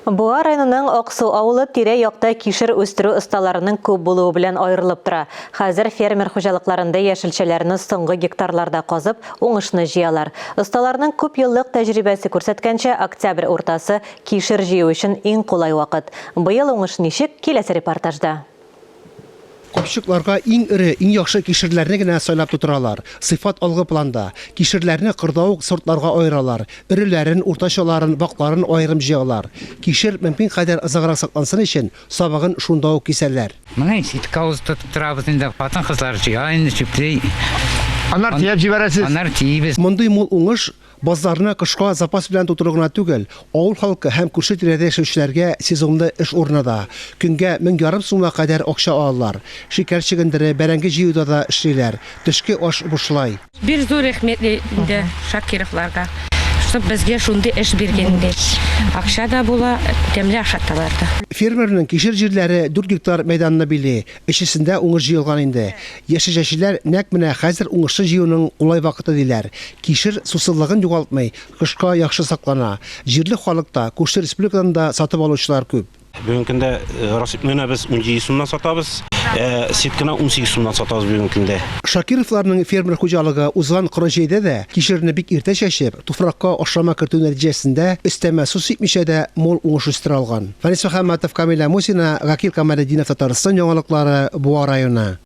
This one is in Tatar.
Буа районының Аксу авылы тирә-якта кишер үстерү осталарының күп булуы белән аерылып тора. Хәзер фермер хуҗалыкларында яшелчәләрне соңгы гектарларда казып, уңышны җыялар. Осталарның күпьеллык тәҗрибәсе күрсәткәнчә, октябрь уртасы, кишер җыю өчен иң кулай вакыт. Быел уңыш ничек, киләсе репортажда. Капчыкларга иң эре, иң яхшы кишерләрне генә сайлап тутыралар. Сыйфат алгы планда. Кишерләрне кырда ук сортларга аералар. Эреләрен, уртачаларын, вакларын аерым җыялар. Кишер мөмкин кадәр озаграк саклансын өчен, сабагын шунда ук кисәләр. Менә ике авыз тотып торабыз инде. Хатын-кызлар җыя инде, чүпли. Аннары төяп җибәрәсез. Аннары төйибез. Мондый мул уңыш Базларны кышка запас белән тутыру гына түгел, авыл халкы һәм күрше-тирәдә яшәүчеләргә сезонлы эш урыны да. Көнгә 1500 сумга кадәр акча алалар. Шикәр чөгендере, бәрәңге җыюда да эшлиләр. Төшке аш бушлай. Бик зур рәхмәт инде Шакировларга, чтоб безгә шундый эш биргәннәр. Акча да була, тәмле ашаталар да. Фермерның кишер җирләре дүрт гектар мәйданны били. Өчесендә уңыш җыелган инде. Яшелчәчеләр нәкъ менә хәзер уңышны җыюның кулай вакыты диләр. Кишер сусыллыгын югалтмый, кышка яхшы саклана. Җирле халык та, күрше республикадан да сатып алучылар күп. Бүгенге көндә рассыпныйны без 17 сумнан сатабыз, ә сетканы 18 сумнан сатабыз бүгенге көндә. Шакировларның фермер хуҗалыгы узган коры җәйдә дә кишерне бик иртә чәчеп, туфракка ашлама кертү нәтиҗәсендә өстәмә су сипмичә дә мул уңыш үстерә алган. Фәнис Мөхәммәтов, Камилә Мусина, Гакил Камалетдинов Татарстан яңалыклары, Буа районы.